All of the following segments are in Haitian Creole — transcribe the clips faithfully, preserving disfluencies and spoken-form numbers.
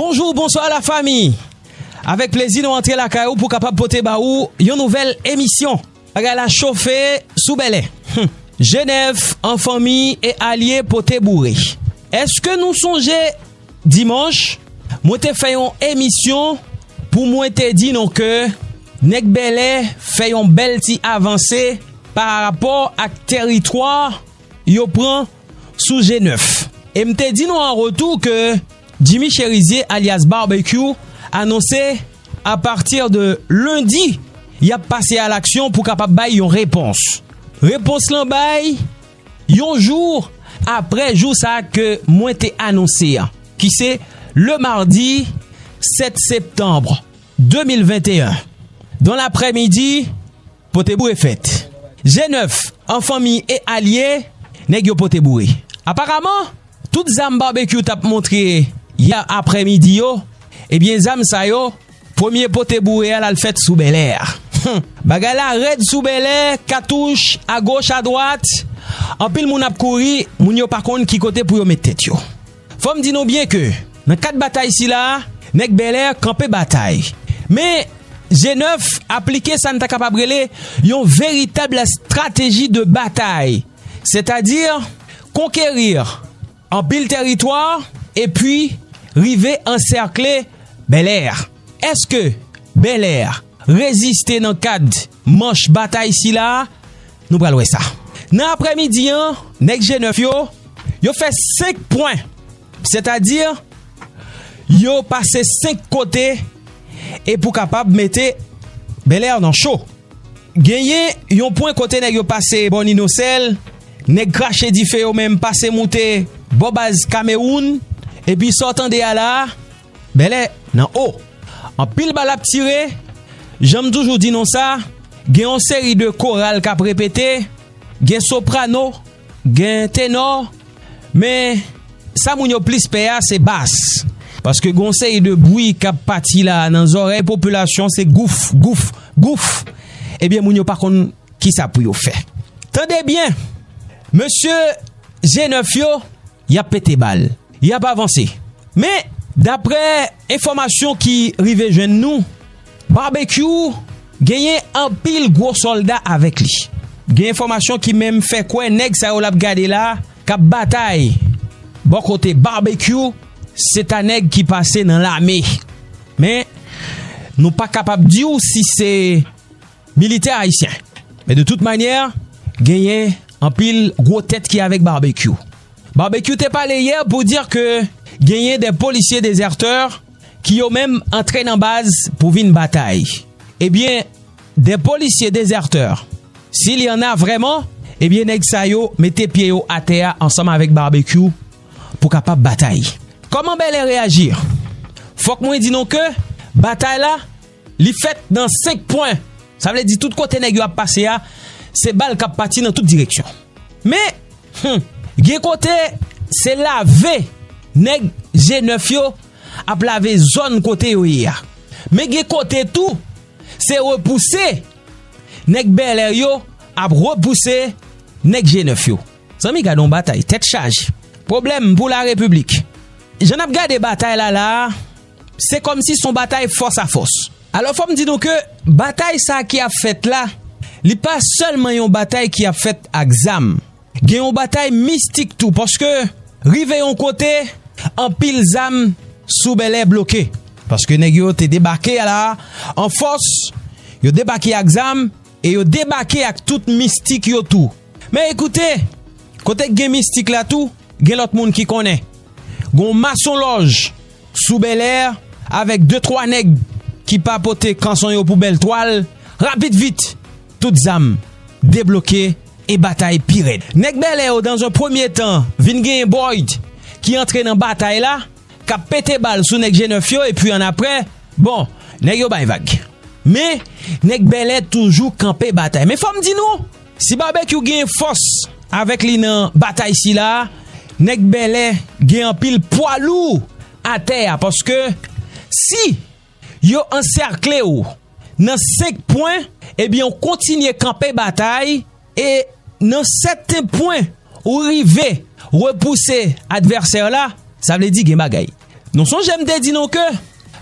Bonjou, bonswa lafanmi. Avèk plezi nou antre lakay ou pou kapab pote ba ou yon nouvèl emisyon. Bagay la chofe sou Bèlè. Hum. G nèf an fanmi e alye pote boure. Èske nou sonje dimanch, mwen te fè yon emisyon pou mwen te di nou ke nèg Bèlè fè yon bèl ti avanse pa rapò ak teritwa yo pran sou G nèf. E m te di nou an retou ke Jimmy Cherizier alyas Barbecue anonse apati de lendi y ap pase a laksyon pou kapab bay yon repons. Repons lan bay yon jou apre jou sa ke mwen te anonse a, ki se le mardi sèt septanm de mil venteyen. Dan laprèmidi, pote boure fèt. G nèf an fanmi e alye, nèg yo pote boure. Aparaman, tout zam Barbecue t ap montre yè aprèmidi yo, ebyen zam sa yo, premye pote boure a l al fèt sou Bèlè. Bagay la rèd sou Bèlè, katouch agoch adwat, anpil moun ap kouri, moun yo pa konn ki kote pou yo met tèt yo. Fò m di nou byen ke nan kad batay sila, nèg Bèlè kanpe batay. Men G nèf aplike sa n ta kapab rele yon veritab estrateji de batay, sètadi konkeri anpil teritwa epi rive ansèkle Bèlè. Èske Bèlè reziste nan kad manch batay sila? Nou pral wè sa. Nan aprèmidi an, nèg G nèf yo, yo fè senk pwen. Sètadi, yo pase senk kote e pou kapab mete Bèlè nan cho. Genyen yon pwen kote nèg yo pase bò Ninocel, nèg krache dife yo menm pase moute bò baz Kamewoun, epi sa w tande a la, Bèlè nan o. Anpil bal ap tire, jan m toujou di nou sa, gen yon seri de koral k ap repete, gen soprano, gen tenò, men sa moun yo plis pè a se bas. Paske gen yon seri de bri k ap pati la nan zòrèy popilasyon, se gouf, gouf, gouf. Ebyen moun yo pa konn kisa pou yo fè. Tande byen, mesye G nèf yo, y ap pete bal, y ap avanse. Men, daprè enfòmasyon ki rive jwenn nou, Barbecue genyen anpil gwo sòlda avèk li. Gen enfòmasyon ki menm fè kwè nèg sa yo l ap gade la, k ap batay bò kote Barbecue, se ta nèg ki pase nan lame. Men, nou pa kapab di w si se militè ayisyen. Men de tout manyè, genyen anpil gwo tèt ki avèk Barbecue. Barbecue te pale yè pou di ke genyen de polisye dezètè ki yo menm antre nan baz pou vin batay. Ebyen, de polisye dezètè, si l y en a vrèman, ebyen nèg sa yo mete pye yo atè a ansanm avèk Barbecue pou kapab batay. Kòman Bèlè reyaji? Fòk mwen di nou ke batay la, li fèt nan senk pwen. Sa vle di tout kote nèg yo ap pase a, se bal k ap pati nan tout direksyon. Men, hmm, gen kote se lave nèg G nèf yo ap lave zòn kote yo ye a. Men gen kote tou, se repouse nèg Bèlè yo ap repouse nèg G nèf yo. Zanmi, gade yon batay, tèt chaje. Pwoblèm pou larepiblik. Jan n ap gade batay la la a, se kòmsi se yon batay fòs a fòs. Alò, fò m di nou ke batay sa ki ap fèt la, li pa sèlman yon batay ki ap fèt ak zam. Gen yon batay mistik tou, paske rive yon kote, anpil zam sou Bèlè bloke. Paske nèg yo te debake la an fòs, yo debake ak zam, e yo debake ak tout mistik yo tou. Men ekoute, kote k gen mistik la tou, gen lòt moun ki konnen. Gon masonlòj sou Bèlè avèk de twa nèg ki pa pote kanson yo pou bèl twal, rapid vit, tout zam debloke e batay pi rèd. Nèg Bèlè yo, dans un premier temps, vin genyen Boyd ki antre nan batay la, k ap pete bal sou nèg G nèf yo, epi annapre, bon, nèg yo bay vag. Men, nèg Bèlè toujou kanpe batay. Men fò m di nou, si Barbecue gen fòs avèk li nan batay sila, nèg Bèlè gen anpil pwa lou atè a, paske si yo ansèkle w nan senk pwen, ebyen, w kontinye kanpe batay, e nan sèten pwen, ou rive repouse advèsè la, sa vle di gen bagay. Nou sonje m te di nou ke,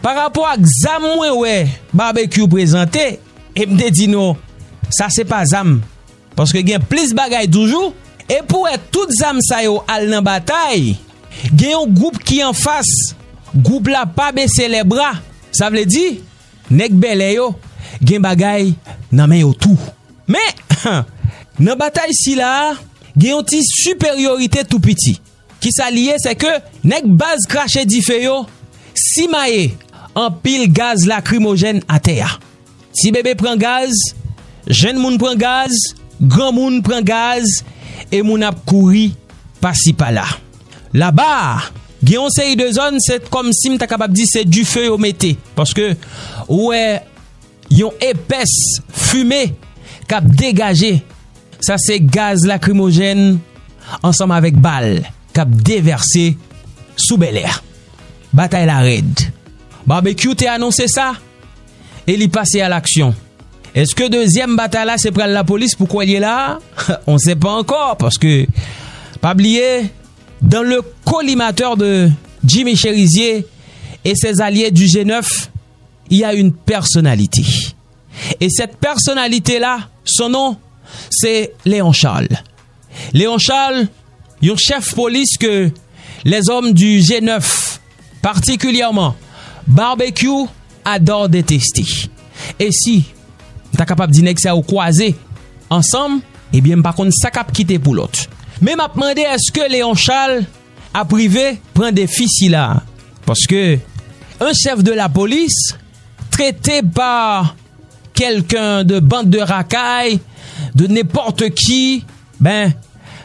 pa rapò ak zam mwen wè Barbecue prezante, e m te di nou, sa se pa zam. Paske gen plis bagay toujou. E pou wè tout zam sa yo al nan batay, gen yon gwoup ki anfas. Gwoup la pa bese lè bra. Sa vle di, nèg bèlè yo gen bagay nan men yo tou. Men, nan batay sila a, gen yon ti siperyorite tou piti. Kisa li ye? Se ke nèg baz krache dife yo simaye anpil gaz lakrimojèn atè a. Ti bebe pran gaz, jenn moun pran gaz, granmoun pran gaz, e moun ap kouri pasi pala. Laba a, gen yon seri de zòn, se kòmsi m ta kapab di se dife yo mete. Paske ou wè yon epès fimen k ap degaje. Sa se gaz lakrimojèn ansanm avèk bal k ap devèse sou Bèlè. Batay la rèd. Barbecue te anonse sa e li pase a laksyon. Èske dezyèm batay la se pral lapolis pou kwè l ye la a? On sait pas encore, paske pa bliye, dans le collimateur de Jimmy Chérizier et ses alliés du G neuf, il y a une personnalité. Et cette personnalité-là, son nom, c'est Léon Charles. Léon Charles, yon chèf polis ke lèzòm du G neuf, patikilyèman Barbecue, adò deteste. E si m ta kapab di nèg sa yo kwaze ansanm, ebyen m pa konn sa k ap kite pou lòt. Men m ap mande èske Léon Charles ap rive pran defi sila. Paske un chef de la police traité par quelqu'un de bande de racailles, de n'importe qui, ben,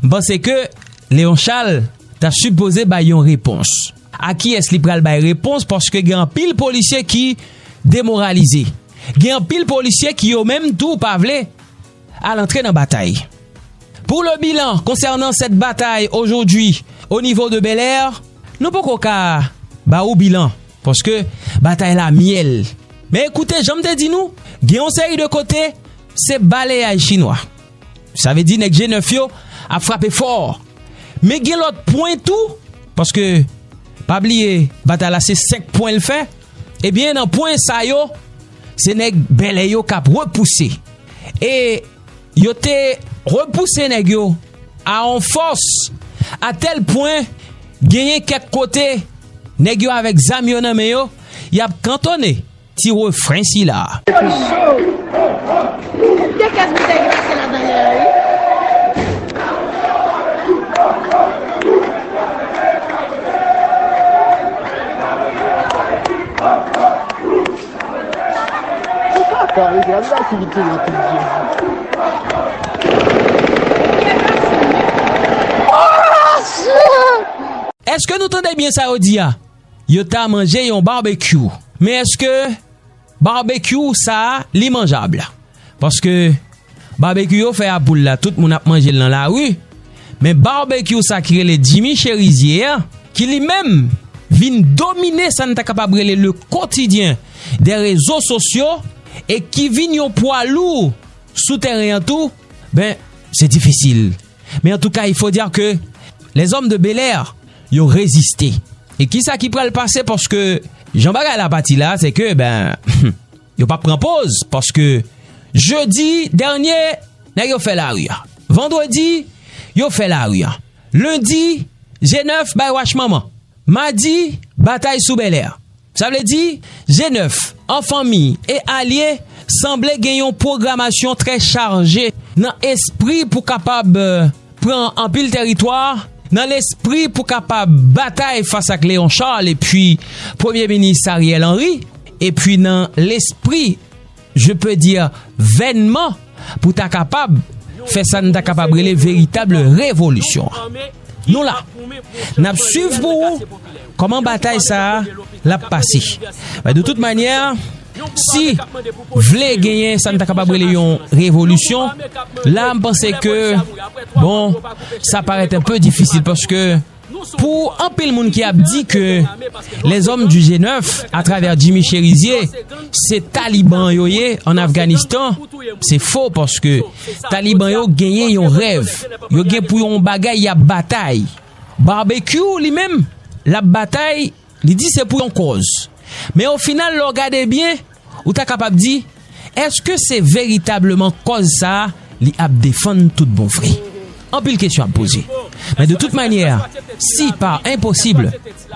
m panse ke Léon Charles ta sipoze bay yon repons. A kiyès li pral bay repons? Paske gen anpil polisye ki demoralize. Gen anpil polisye ki yo menm tou pa vle al antre nan batay. Pour le bilan concernant cette bataille aujourd'hui au niveau de Bel Air, nou poko ka ba ou bilan, paske batay la myèl. Men ekoute, jan m te di nou, gen yon seri de kote, se balayaj chinwa. Sa vle di nèg G nèf yo ap frape fò. Men gen lòt pwen tou, paske pa bliye, batay la se senk pwen l fè. Ebyen, nan pwen sa yo, se nèg Bèlè yo k ap repouse. E yo te repouse nèg yo a on fòs, a tèl pwen, genyen kèk kote, nèg yo avèk zam yo nan men yo, y ap kantone ti refren sila. De kès boutèy ki pase ladan yè a, wi. Ou pa ka, wi, gade aktivite yo, Jezi. Èske nou tande byen sa yo di a? Yo ta manje yon barbecue. Men èske barbecue sa a, li manjab? Paske barbecue yo fè a poul la, tout moun ap manje l nan lari. Men barbecue sa ki rele Jimmy Cherizier a, ki li menm vin domine sa n ta kapab rele le quotidien des réseaux sociaux e ki vin yon pwa lou sou tèren an tou, ben, se difisil. Men antouka, il faut dire que les hommes de Bel Air, yo reziste. E kisa ki pral pase? Paske jan bagay la pati la, se ke, ben, yo p ap pran poz, paske jedi dènye, nèg yo fè lari a. Vandredi, yo fè lari a. Lendi, G nèf bay wach manman. Madi, batay sou Bèlè. Sa vle di, G nèf, an fanmi e alye, sanble gen yon pwogramasyon trè chaje nan espri pou kapab, euh, pran anpil tèritwa, nan lespri pou kapab batay fas ak Léon Charles epi Premye Minis Ariel Henry, epi nan lespri, je peux dire, vènman pou ta kapab fè sa n ta kapab rele veritab revolisyon an. Nou la, n ap swiv pou ou kòman batay sa a l ap pase. Men de tout manyè, si vle genyen sa n ta kapab rele yon revolisyon, la m panse ke, bon, sa parèt un peu difisil paske pou anpil moun ki ap di ke les hommes du G nèf, à travers Jimmy Cherizier, se taliban yo ye an Afganistan, se fo paske taliban yo genyen yon rèv, yo gen pou yon bagay y ap batay. Barbecue li menm, l ap batay Li di se pou yon kòz. Men o final, lè w gade byen, ou ta kapab di, èske se veritableman kòz sa a li ap defann tout bon vre? Anpil kesyon ap poze. Men de tout manyè, si pa enposib,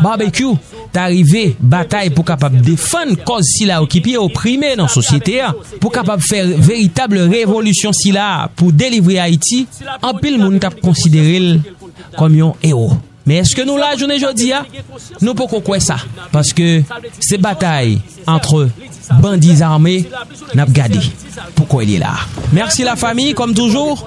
Barbecue ta rive batay pou kapab defann kòz sila yo ki pi oprime nan sosyete a, pou kapab fè veritab revolisyon sila pou delivre Ayiti, anpil moun t ap konsidere l kòm yon ewo. Men èske nou la jounen jodi a? Nou poko kwè sa, paske se batay antre bandi zame n ap gade pou kwè li la. Mèsi lafanmi, kòm toujou.